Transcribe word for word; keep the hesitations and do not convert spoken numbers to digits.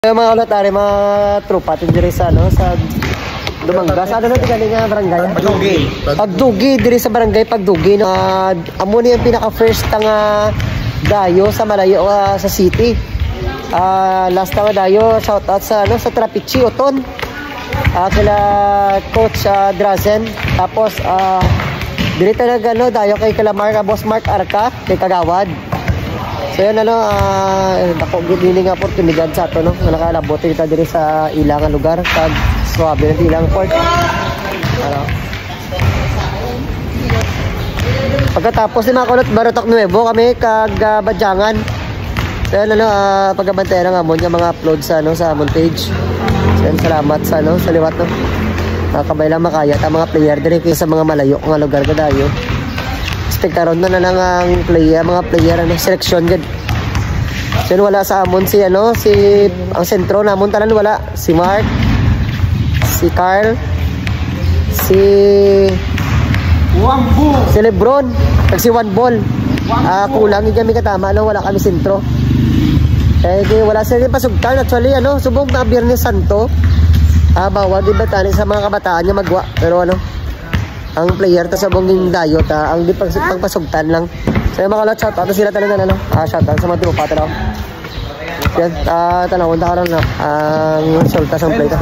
Yung mga kaulot, ari, mga tropa, atin diri sa, ano, sa Dumangas. Ano na ito galing nga barangay? Pagdugi. Pagdugi, diri sa barangay Pagdugi, no? Ah, amo ni ang pinaka-first nga dayo sa malayo, ah, sa city. Ah, last nga dayo, shout out sa, ano, sa Trapichi, Oton. Ah, kila Coach, ah, Drazen. Tapos, ah, diri talaga, ano, dayo kay kila Mark, ah, Boss Mark Arca, kay Kagawad. So, yun, ano, ah, dako gid ini nga oportunidad sa ato, no, nga nakalabot kita diri sa ila nga lugar, kag swabe na ilang port. Ano? Pagkatapos ni mga kulot, Barotok Nuevo kami kag, ah, Badyangan. So, yun, ano, ah, pagabantayan ang amon nga mga upload sa, ano, sa amon page. So, yun, salamat sa, ano, sa liwat, no. Ah, kabay lang makaya ta mga player diri kay sa mga malayo nga lugar ka dayo. Expectaron na na lang ang player, mga player, ano, seleksyon gid. So, yun, wala sa amon si, ano, si, ang sentro namon tanan wala. Si Mark, si Carl, si Wambo. Si Lebron, kag si One Ball. Ah, kulang gid kami katama, no? Wala kami sentro. Eh, kay wala sila pasugtan. Actually, ano, subong na Biyernes Santo, ah, bawal gid ba tani sa mga kabataan nga magwa. Pero, ano, ang player ta sa bunging dayo ta, ang di pag, pagpasugtan lang. So, yung mga kulot, shout out na sila talaga, ano? Ah, shout out sa mga tropa talaga. Yan, ah, tanawon ta karon na ang resulta sa play ta.